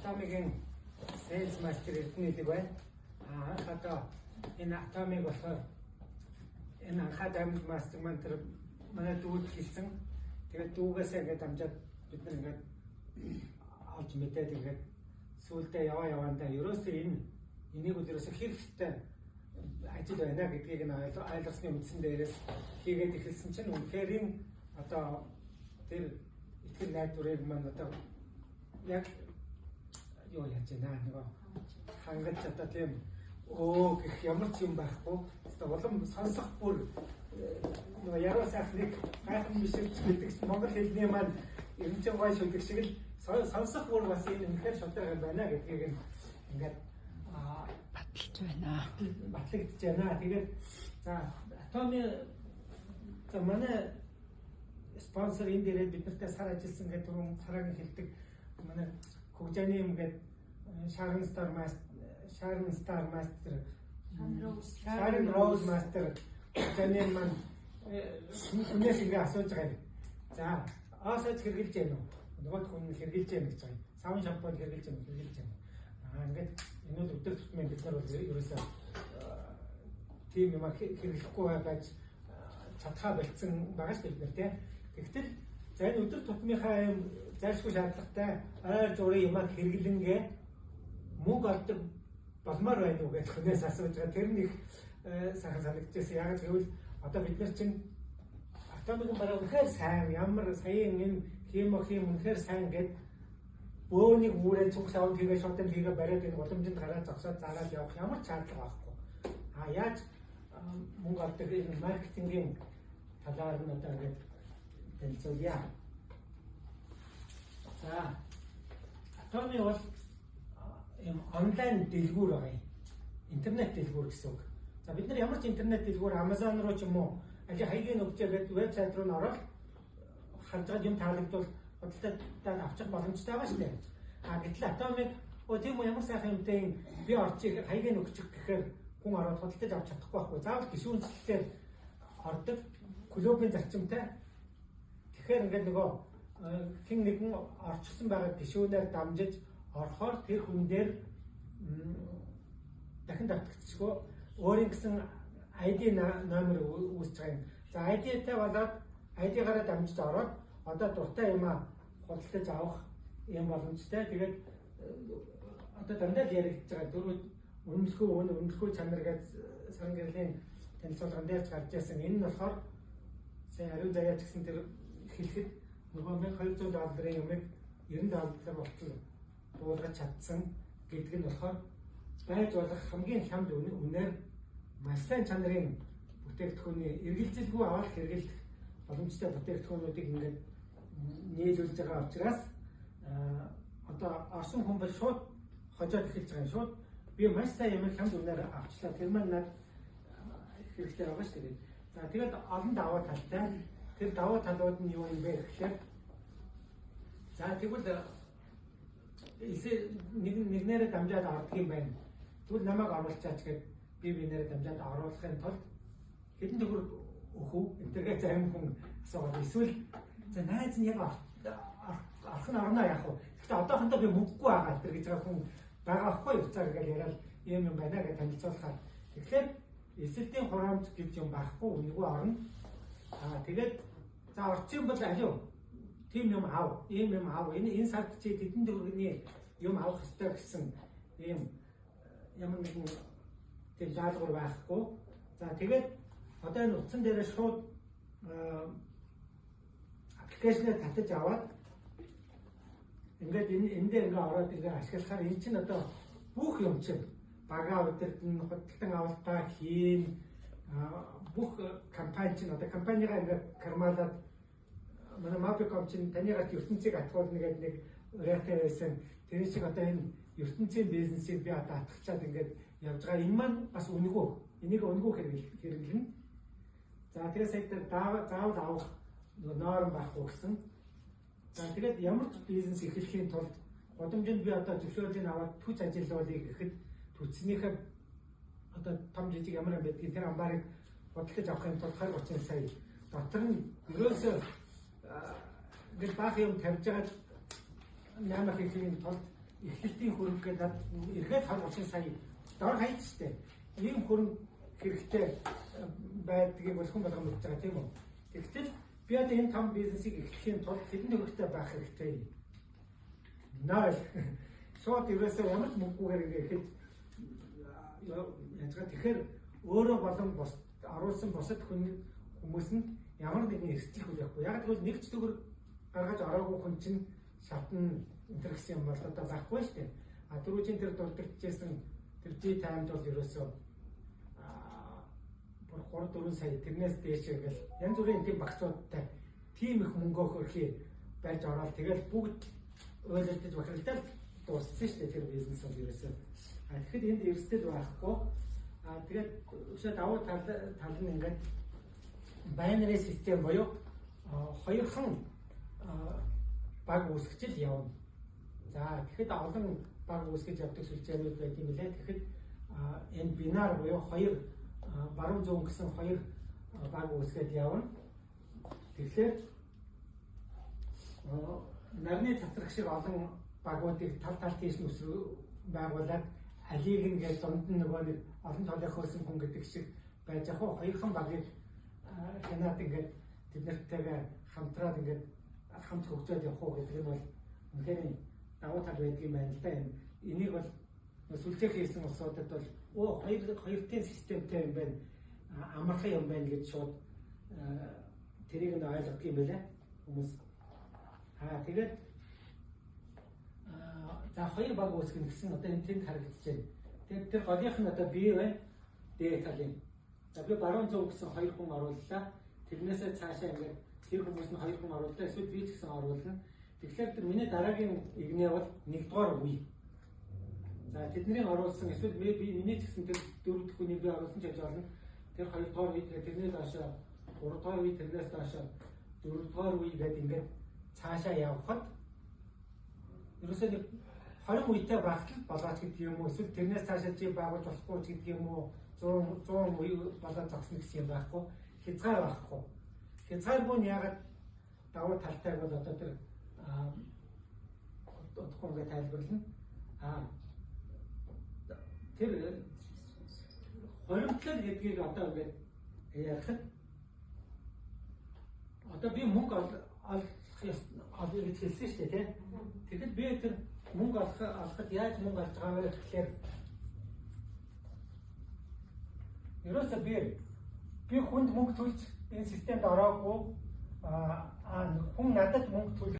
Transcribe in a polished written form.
Atomy-гийн Sales Master Эрдэнэ хэлэг байна. Анх одоо энэ Atomy-г болохоор энэ анхаа Diamond Master маань тэр манай дүүд хэлсэн. Тэгээд дүүгээсээ ингээд дамжаад бид нар ингээд олж мэдээд ингээд сүүлдээ яваа яваандаа ерөөсөө энийг бол ерөөсөө хийх ёстой ажил байна гэдгийг нь ойлгосны үндсэн дээрээс хийгээд эхэлсэн чинь үнэхээр одоо тэр итгэл найдварыг маань одоо яг юу яаж байна нөгөө хангаж одоо тийм гэх ямар ч юм байхгүй. Одоо улам сонсох бүр нөгөө яруу сайхныг гайхан мишэрч гэдэг монгол хэлний маань ерөнхий гой шүлэг шиг л сонсох бүр бас энэ үнэхээр шударга юм байна гэдгийг ингээд баталж байна. Батлагдж байна. Тэгээд за Atomy за манай спонсор энэ дээрээ бид нартай сар ажилласан гэдэг түрүүн сарагийн хэлдэг манай Хөгжааны юм гэдэг Sharon Star Master Sharon Star Master Sharon Rose Master Хөгжааны маань хүнээс ингээ асууж байгаа юм. За Осож хэрглэж яах вэ? Нөгөө хүн хэрглэж яах гэж байгаа юм. Савн шампунь хэрглэж яах хэрглэж яах. Ингээд энэ бол өдөр тутмын бид нар бол ерөөсөө тийм юм хэрэглэхгүй байж чадхаа болцсон байгаа шүү дээ бид нар тий. Тэгтэл за энэ өдөр тутмынхаа юм зайлшгүй шаардлагатай ойр зургийн юмаа хэрэглэнгээ мөнгө олдог болмоор байна уу гэж хүнээс асууж байгаа. Тэр нь их сайхан санагдчихсэн. Яг гэвэл одоо бид нар чинь Atomy-гийн бараа үнэхээр сайн ямар саяын энэ хемо үнэхээр сайн гэд бөөнийг үүрээ цуг савнд хийгээ шууд хийгээ бариад энэ гудамжинд гараад зогсоод зараад явах ямар ч шаардлага байхгүй. Яаж мөнгө олдог энэ маркетингийн талаар нь одоо ингээд танилцуулъя. За Atomy бол ийм онлайн дэлгүүр байгаа юм. Интернет дэлгүүр гэсэн үг. За бид нар ямар ч интернет дэлгүүр Amazon руу ч юм уу аль хаягийн өгчээ гэдэг вебсайт руу н ороод харж байгаа юм таалагдвал худалдаад авчих боломжтой байгаа шүү дээ. Гэтэл Atomy тийм үү ямар сайхан юмтай би орчих хаягийн өгчих гэхээр хүн ороод худалдаж авч чадахгүй байхгүй. Заавал гишүүнчлэлээр ордог клубын зарчимтай. Тэгэхээр ингээд нөгөө хэн нэгэн орчихсон байгаа гишүүнээр дамжиж орохоор тэр хүн дээр дахин давтагдчихгүй өөрийн гэсэн ID номер үүсэж байгаа юм. За ID-тай болоод ID-гаараа дамжиж ороод одоо дуртай юмаа худалдаж авах юм боломжтой. Тэгээд одоо дандаа л яригдж байгаа дөрөв үнэмлэхүү үнэмлэхүү чанар гэж саран гэрлийн танилцуулган дээр ч гарч ирсэн. Энэ нь болохоор сая ариун заяа ч гэсэн тэр хэлэхэд нөгөө 1200 долларын юмыг 90 доллар болтол буулгаж чадсан гэдэг нь болохоор байж болох хамгийн хямд үнээр маш сайн чанарын бүтээгдэхүүний эргэлзэлгүй аваад хэрэглэх боломжтой бүтээгдэхүүнүүдийг ингээд нийлүүлж байгаа учраас одоо орсон хүн бол шууд хожоод эхэлж байгаа юм. Шууд би маш сайн юм хямд үнээр авчлаа. Тэр маань над хэрэгтэй байгаа шүү дээ. За тэгээд олон давуу талтай. Тэр давуу талууд нь юу юм бэ гэхээр за тэгвэл нэгнээрээ дамжаад ордог юм байна. Тэгвэл намайг оруулчаач гэд би бинээрээ дамжаад оруулахын тулд хэдэн төгрөг өгөх үү? Энтергээ зарим хүн асуугаад эсвэл за найз нь яг орох нь орно яах вэ? Гэхдээ одоохондоо би мөнгөгүй байгаа тэр гэж байгаа хүн байгаа байхгүй юу? Уцаар ингээл яриад ийм юм байна гэж танилцуулахаар. Тэгэхээр эсэлтийн хураамж гэж юм байхгүй үнэгүй орно. Тэгээд за орчин бол алив тийм юм ав, ийм юм ав. Энэ сард чи тэдэн төгрөгийн юм авах ёстой гэсэн ийм ямар нэгэн тийм даалгавар байхгүй. За тэгээд одоо энэ утсан дээрээ шууд аппликейшнээ татаж аваад ингээд энэ дээр ингээ ороод ингээ ашиглахаар энэ чинь одоо бүх юм чинь багаа удирдан, худалдан авалтаа хийн бүх компани чинь одоо компанигаа ингээ кармалаад манай Mobicom чинь таны гарт ертөнцийг атгуулна гэдэг нэг уриатай байсан. Тэр шиг одоо энэ ертөнцийн бизнесийг би одоо атгачаад ингээд явж байгаа. Энэ маань бас үнэгүй. Энийг үнэгүй хэрэглэнэ. За тэгээ сая дээр заавал авах норм байхгүй гэсэн. За тэгээд ямар ч бизнес эхлэхийн тулд гудамжинд би одоо зөвшөөрлийг аваад түц ажиллуулъя гэхэд түцнийхээ одоо том жижиг ямар юм байдгийг тэр амбарыг худалдаж авахын тулд 20 30 сая дотор нь ерөөсөө ингээд баах юм тавьж байгаа 8 хийхийн тулд Эхлэлтийн хөрөнгө гэдэг над эргээд 20 30 сая дор хаяж штэ. Ийм хөрөнгө хэрэгтэй байдгийг бол хүн болгон мэдж байгаа тийм үү? Тэгтэл би одоо энэ том бизнесийг эхлэхийн тулд хэдэн төгрөгтэй байх хэрэгтэй юм? 0. Шууд ерөөсөө ямар ч мөнгөгүйгээр ингэ эхэлж яаж байгаа. Тэгэхээр өөрөө болон бус оруулсан бусад хүмүүс нь ямар нэгэн эрсдэл хүлээхгүй. Яг тэгвэл нэг ч төгрөг гаргаж ороогүй хүн чинь шатна энэ төр гэсэн юм бол одоо байхгүй шүү дээ. А түрүүчийн тэр дурддагчсэн тэр G time-д бол ерөөсөө бүр 3 4 сая тэрнээс дээш ингээл янз бүрийн тийм багцуудтай тийм их мөнгө хөрхий барьж ороод тэгэл бүгд ойлголтож бахархтал дууссан шүү дээ тэр бизнес бол ерөөсөө. А тэгэхэд энд эрсдэл байхгүй. А тэгээд өшөө давуу тал нь ингээд binary систем буюу хоёрхан баг үүсгэж л явна. За тэгэхэд олон баг үүсгэж явдаг сүлжээнүүд байт юм лээ. Тэгэхэд энэ бинар буюу хоёр баруун зүүн гэсэн хоёр баг үүсгээд явна. Тэгэхээр нарны цацраг шиг олон багуудыг тал тал тийш нь байгуулад алийг нь гэж дунд нь нөгөө нэг олон толыг хөөсөн хүн гэдэг шиг байж ах уу хоёрхан багийг хянаад ингээд тэд нартэйгээ хамтраад ингээд хамт хөгжөөд явах уу гэдэг нь бол үнэхээр давуу тал байдаг юм байна л да. Энийг бол сүлжээ хийсэн улсуудад бол хоёртын системтэй юм байна, амархан юм байна гэж шууд тэрийг нь ойлгодог юм байлаа хүмүүс. Аа тэгээд за хоёр баг үүсгэн гэсэн одоо энэ тэнд харагдаж байна. Тэгээд тэр голынх нь одоо бие байна, дээд талын. За би баруун зүүн гэсэн хоёр хүн орууллаа. Тэрнээсээ цаашаа ингээд тэр хүмүүс нь хоёр хүн орууллаа. Эсвэл би ч гэсэн оруулна. Тэгэхээр тэр миний дараагийн игнэ бол 1-р үе. За тэдний оруулсан эсвэл би миний ч гэсэн тэр дөрөв дэх хүнийг би оруулсан ч гэж болно. Тэр 2-р үе тэрнээс доошоо 3-р үе тэрнээс доошоо 4-р үе гэдэг ингээд цаашаа явхад ерөөсөө нэг 20 үетэй байхад л болооч гэдэг юм уу эсвэл тэрнээс цаашаа чи байгуулж болохгүй ч гэдэг юм уу 100 үе болоод зогсно гэсэн юм байхгүй, хязгаар байхгүй. Хязгааргүй нь яагаад давуу талтай бол одоо тэр удахгүй ингээд тайлбарлана. Тэр хуримтлал гэдгийг одоо ингээд ярихад одоо би мөнгө олох гэж хэлсэн шүү дээ, тийм. Тэгэхэд би тэр мөнгө олоход яаж мөнгө олж байгаа вэ гэхлээр ерөөсөө би хүнд мөнгө төлж энэ системд ороогүй, хүн надад мөнгө төлж